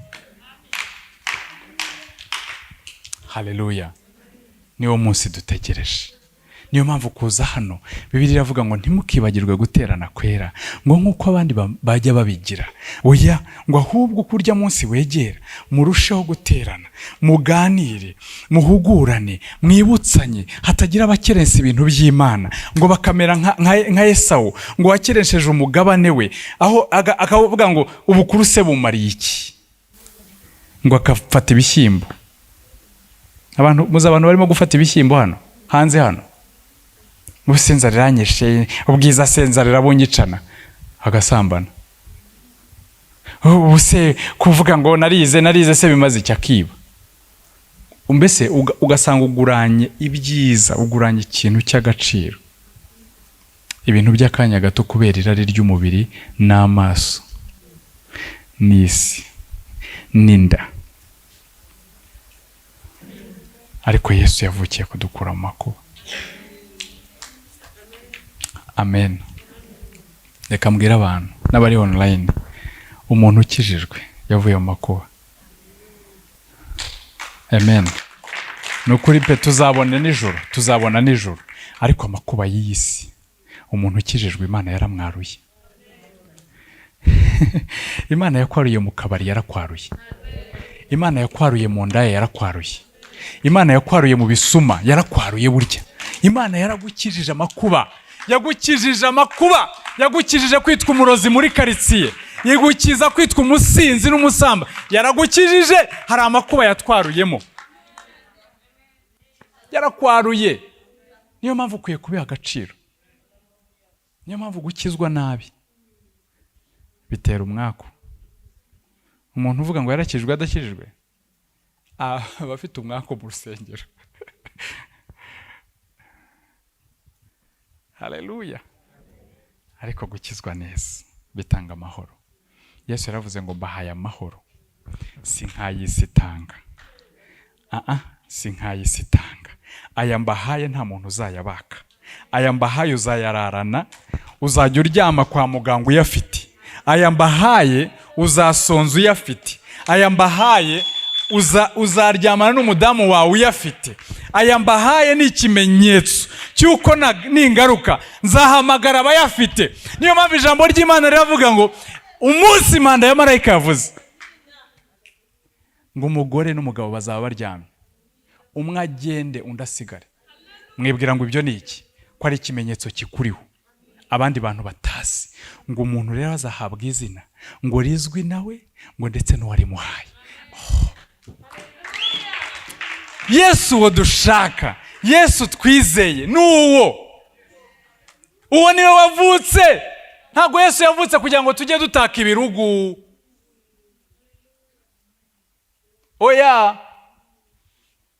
Haleluya! Niwo munsi dutegereje. Niyo mpamvu kuza hano, Bibiliya iravuga ngo ntimukibagirwe guterana kwera, ngo nk'uko abandi bajya babigira. Oya, ngo ahubwo uko urya munsi wegera murusheho guterana, muganire, muhugurane, mwibutsanye, hatagira abakerensa ibintu by'Imana, ngo bakamera nka Esawu, ngo wakeresheje umugabane we, aho akavuga ngo ubukuru se bumariye iki, ngo agafata ibishyimbo. Abantu muzi, abantu barimo gufata ibishyimbo hano hanze hano, ubu senzara iranyishe, ubwiza senzara irabunyicana, agasambana. Ubu se kuvuga ngo narize, narize se bimaze icyo? Akiba. Mbese ugasanga uguranye ibyiza, uguranye ikintu cy'agaciro, ibintu by'akanya gato, kubera irari ry'umubiri n'amaso n'isi n'inda. Ariko Yesu yavukiye kudukura mu makuba. Amen. Reka mbwire abantu n'abari online, umuntu ukijijwe yavuye mu makuba. Amen. Ni ukuri pe, tuzabona nijoro, tuzabona nijoro. Ariko amakuba y'iyi si, umuntu ukijijwe Imana yaramwaruye. Imana yakwaruye mu kabari, yarakwaruye. Imana yakwaruye mu ndaya, yarakwaruye. Imana yakwaruye mu bisuma, yarakwaruye. Burya Imana yaragukijije amakuba, yagukijije amakuba, yagukijije kwitwa umurozi muri karitsiye, igukiza kwitwa umusinzi n'umusamba, yaragukijije. Hari amakuba yatwaruyemo, yarakwaruye. Niyo mpamvu ukwiye kubiha agaciro. Niyo mpamvu gukizwa nabi bitera umwaku. Umuntu uvuga ngo yarakijijwe adakijijwe aba afite umwaku mu rusengero. Haleluya! Ariko gukizwa neza bitanga amahoro. Yesu yaravuze ngo mbahaye amahoro, si nk'ay'isi itanga. Si nk'ay'isi itanga. Aya mbahaye nta muntu uzayabaka. Aya mbahaye uzayararana, uzajya uryama kwa muganga uyafite. Aya mbahaye uzasonza uyafite. Aya mbahaye uzaryamana n'umudamu wawe uyafite. Aya mbahaye ni ikimenyetso cy'uko ningaruka nzahamagara abayafite. Niyo mpamvu ijambo ry'Imana riravuga ngo umunsi manda ya marayika yavuze ngo umugore n'umugabo bazaba baryamye, umwe agende undi asigare. Mwibwira ngo ibyo ni iki? Ko ari ikimenyetso kikuriho. Abandi bantu batazi ngo umuntu rero azahabwa izina ngo rizwi nawe, ngo ndetse n'uwarimuhaye. Oh. Yesu uwo dushaka, Yesu twizeye, ni uwo niwe wavutse. Ntabwo Yesu yavutse kugira ngo tujye dutaka ibirugu. Oya,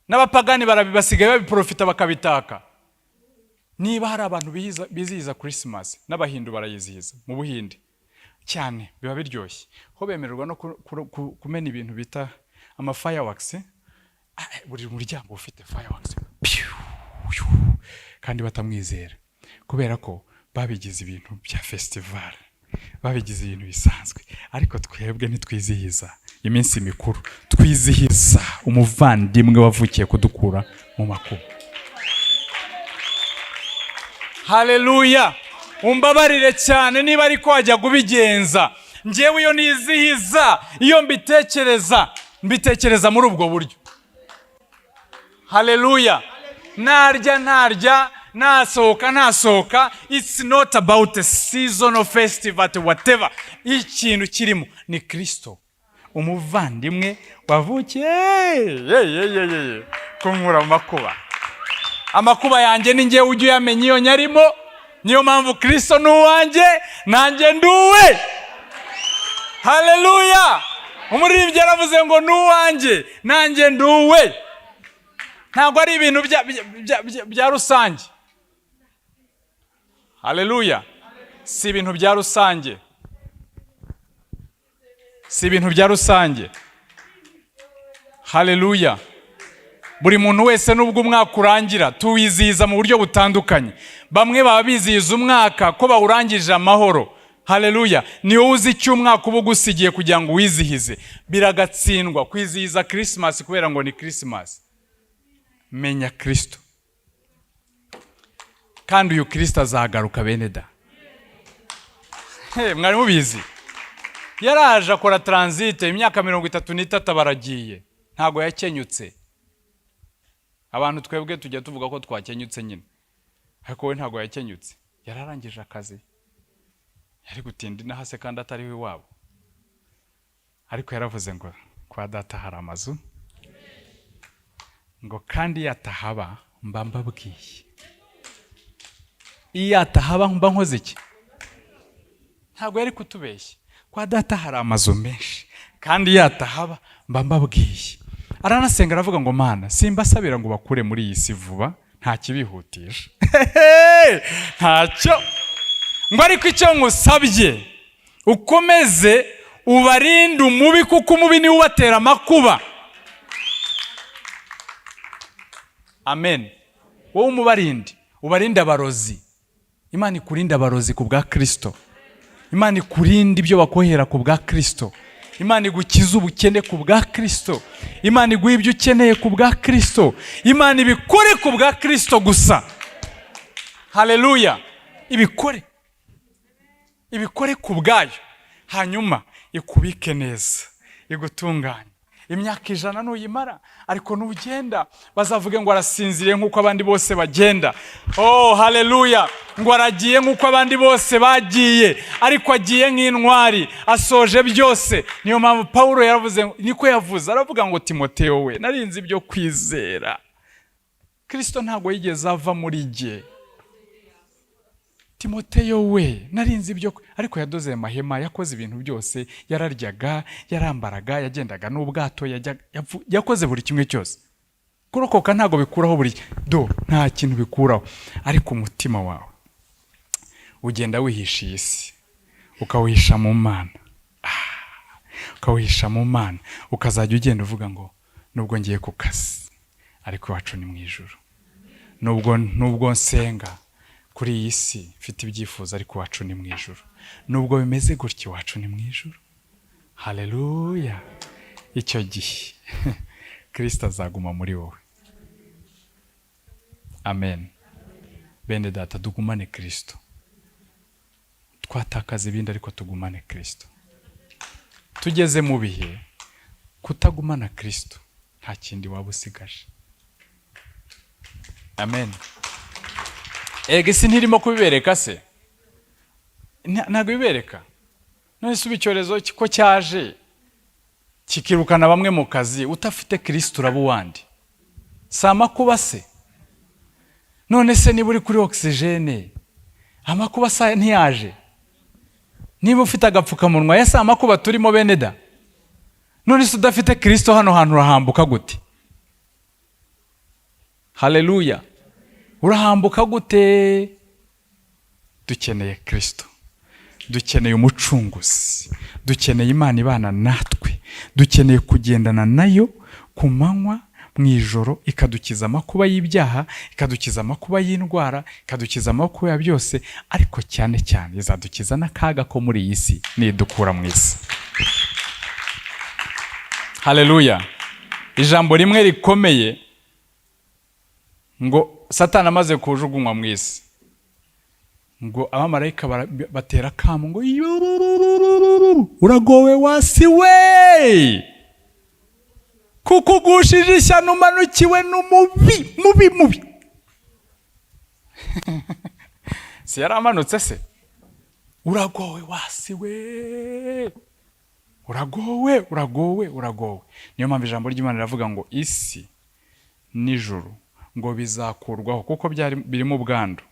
n'abapagani basigaye babiprofita bakabitaka. Niba hari abantu bizihiza Christmas, n'Abahindu barayizihiza mu Buhinde cyane, biba biryoshye, ho bemererwa no kumena ibintu bita ama fireworks. Buri muryango ufite fireworks. Piu, piu, kandi batamwizera, kubera ko babigize ibintu bya festival, babigize ibintu bisanzwe. Ariko twebwe ntitwizihiza iminsi mikuru, twizihiza umuvandimwe wavukiye kudukura mu makuba. Haleluya! Umbabarire cyane niba ariko wajya kubigenza. Njyewe iyo nizihiza, iyo mbitekereza, mbitekereza muri ubwo buryo. Haleluya! Narya ntarya, nasohoka ntasohoka, it's not about a season of festival, whatever. Ikintu kirimo ni Kristo umuvandimwe wavukiye kunkura mu makuba. Amakuba yanjye ni njyewe ujya uyamenya iyo nyarimo. Niyo mpamvu Kristo ni uwanjye, nanjye nduwe. Haleluya! Umuririmbyi yaravuze ngo ni uwanjye, nanjye nduwe. Ntabwo ari ibintu bya rusange. Haleluya! Si ibintu bya rusange, si ibintu bya rusange. Haleluya! Buri muntu wese, nubwo umwaka urangira, tuwizihiza mu buryo butandukanye. Bamwe baba bizihiza umwaka ko bawurangije amahoro. Haleluya! Ni wowe uzi icyo umwaka uba ugusigiye kugira ngo uwizihize. Biragatsindwa kwizihiza Christmas kubera ngo ni Christmas. Menya Kristo, kandi uyu Kristo azagaruka. Bene da, mwari mubizi? Yaraje akora transit imyaka 33, baragiye, ntabwo yakenyutse. Abantu twebwe tujya tuvuga ko twakenyutse nyine, ariko we ntabwo yakenyutse. Yararangije akazi, yari gutinda inaha se kandi atariho iwabo? Ariko yaravuze ngo kwa Data hari amazu, ngo kandi iyo atahaba mba mbabwiye. Iyo atahaba mba nkoze iki? Ntabwo yari kutubeshya. Kwa Data hari amazu menshi, kandi iyo atahaba mba mbabwiye. Aranasenga, aravuga ngo: "Mana, simbasabira ngo bakure muri iyi si vuba, nta kibihutisha, ntacyo," ngo ariko icyo nkusabye, ukomeze ubarinde umubi, kuko umubi niwe ubatera amakuba. Amen. Wowe umubarinde, ubarinde abarozi. Imana ikurinde abarozi ku bwa Kristo. Imana ikurinde ibyo bakohera ku bwa Kristo. Imana igukize ubukene ku bwa Kristo. Imana iguhe ibyo ukeneye ku bwa Kristo. Imana ibikore ku bwa Kristo gusa. Haleluya! Ibikore, ibikore ku bwayo, hanyuma ikubike neza, igutunganye. Imyaka 100 nuyimara, ariko nugenda bazavuge ngo arasinziriye nk'uko abandi bose bagenda. Oh, haleluya! Ngo aragiye nk'uko abandi bose bagiye, ariko agiye nk'intwari, asoje byose. Niyo mpamvu Pawulo yaravuze, niko yavuze, aravuga ngo: "Timoteo we, narinze ibyo kwizera." Kristo ntabwo yigeze ava muri jye. "Timoteyo we, narinze ibyo." Ariko yadoze amahema, yakoze ibintu byose, yararyaga, yarambaraga, yagendaga n'ubwato, yakoze buri kimwe cyose. Kurokoka ntabwo bikuraho buri do, nta kintu bikuraho. Ariko umutima wawe ugenda wihisha iyi si, ukawuhisha mu Mana, ukawuhisha mu Mana, ukazajya ugenda uvuga ngo nubwo ngiye ku kazi, ariko iwacu ni mu ijuru. Nubwo nsenga kuri iyi si, mfite ibyifuzo, ariko iwacu ni mu ijuru. Nubwo bimeze gutya, iwacu ni mu ijuru. Haleluya! Icyo gihe Kirisito azaguma muri wowe. Amen. Bene Data, tugumane Kirisito. Twatakaza ibindi, ariko tugumane Kirisito. Tugeze mu bihe kutagumana Kirisito nta kindi waba usigaje. Amen. Ega isi ntirimo kubibereka se? Ntabwo bibereka. None se ubu icyorezo ko cyaje kikirukana bamwe mu kazi, utafite Kirisito uraba uwandi? Si amakuba se? None se niba uri kuri oxygène, amakuba sa ntiyaje? Niba ufite agapfukamunwa, ese amakuba turimo, bene da? None se udafite Kirisito hano hantu urahambuka gute? Haleluya! Urahambuka gute? Dukeneye Kirisito, dukeneye Umucunguzi, dukeneye Imana ibana natwe, dukeneye kugendana nayo ku manywa, mu ijoro, ikadukiza amakuba y'ibyaha, ikadukiza amakuba y'indwara, ikadukiza amakuba ya byose. Ariko cyane cyane izadukiza n'akaga ko muri iyi si nidukura mu isi. Haleluya! Ijambo rimwe rikomeye, ngo Satani amaze kujugunywa mu isi, ngo abamarayika batera akamu ngo: "Yurururururu, uragowe wasi we, kuko ugushije ishyano, umanukiwe n'umubi mubi mubi." Si yari amanutse se? Uragowe wasi we, uragowe, uragowe, uragowe! Niyo mpamvu ijambo ry'Imana riravuga ngo isi n'ijuru ngo bizakurwaho, kuko byari birimo ubwandu,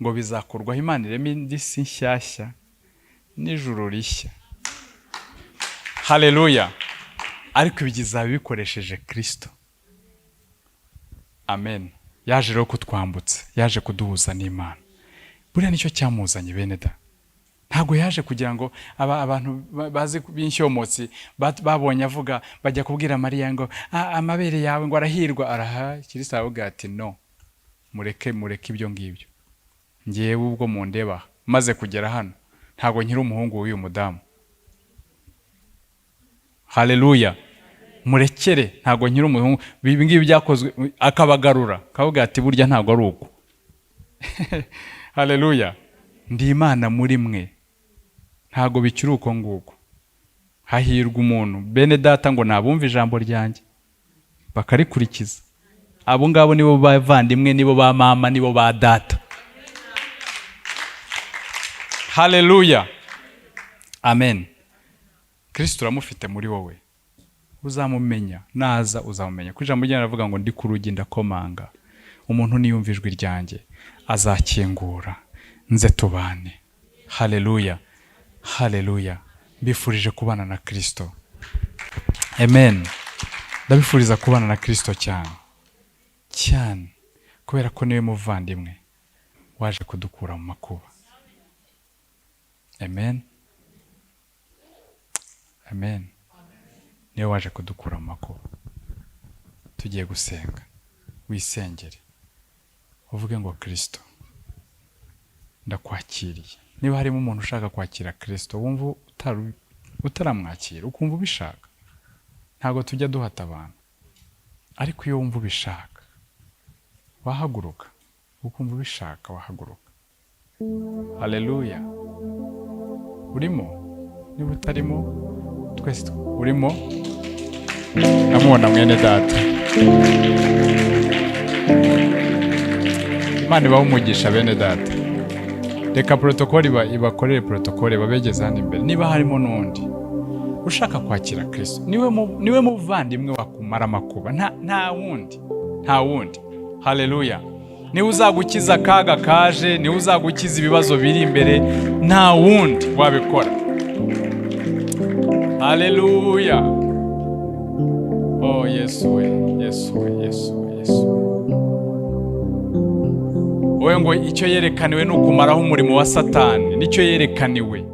ngo bizakurwaho, Imana ireme indi si nshyashya n'ijuru rishya. Haleluya! Ariko ibi izaba bikoresheje Kirisito. Amen. Yaje rero kutwambutsa, yaje kuduhuza n'Imana. Buriya nicyo cyamuzanye, bene da. Ntabwo yaje kugira ngo abantu bazi b'inshyomotsi babonye avuga, bajya kubwira Mariya ngo: "Amabere yawe ngo arahirwa." Araha Kirisito aravuga ati: "No, mureke, mureke ibyo ngibyo. Ngewe ubwo mundeba maze kugera hano, ntabwo nkiri umuhungu w'uyu mudamu. Haleluya! Murekere, ntabwo nkiri umuhungu. Ibi ngibi byakozwe." Akabagarura, akavuga ati: "Burya ntabwo ari uko. Haleluya! Ndi Imana muri mwe, ntabwo bikiri uko nguko." Hahirwa umuntu, bene data, ngo nabumva ijambo ryanjye bakarikurikiza. Abo ngabo nibo bavandimwe, nibo ba mama, nibo ba data. Haleluya, amen. Kirisito uramufite muri wowe? Uzamumenya naza, uzamumenya. Ku ijambo ry'Imana rivuga ngo: "Ndi ku rugi ndakomanga, umuntu niyumva ijwi ryanjye azakingura, nze tubane." Haleluya, haleluya! Mbifurije kubana na Kirisito. Amen. Ndabifuriza kubana na Kirisito cyane cyane, kubera ko niwe muvandimwe waje kudukura mu makuba. Amen, amen. Niwe waje kudukura mu makuba. Tugiye gusenga, wisengere, uvuge ngo: "Kirisito, ndakwakiriye." Niba harimo umuntu ushaka kwakira Kirisito, wumva utaramwakira, ukumva ubishaka, ntabwo tujya duhata abantu, ariko iyo wumva ubishaka wahaguruka, ukumva ubishaka wahaguruka. Haleluya! Urimo? Niba utarimo, twese urimo. Ndamubona mwene data. Imana ibahe umugisha, bene data. Reka protocole ibakorere protocole, babegeze hano imbere. Niba harimo n'undi ushaka kwakira Kirisito, niwe muvandimwe wakumara amakuba, nta wundi, nta wundi. Haleluya! Niwe uzagukiza akaga kaje, niwe uzagukiza ibibazo biri imbere, nta wundi wabikora. Haleluya! Oh Yesu we, Yesu we, Yesu we, Yesu we! Wowe ngo icyo yerekaniwe ni ukumaraho umurimo wa Satani, nicyo yerekaniwe.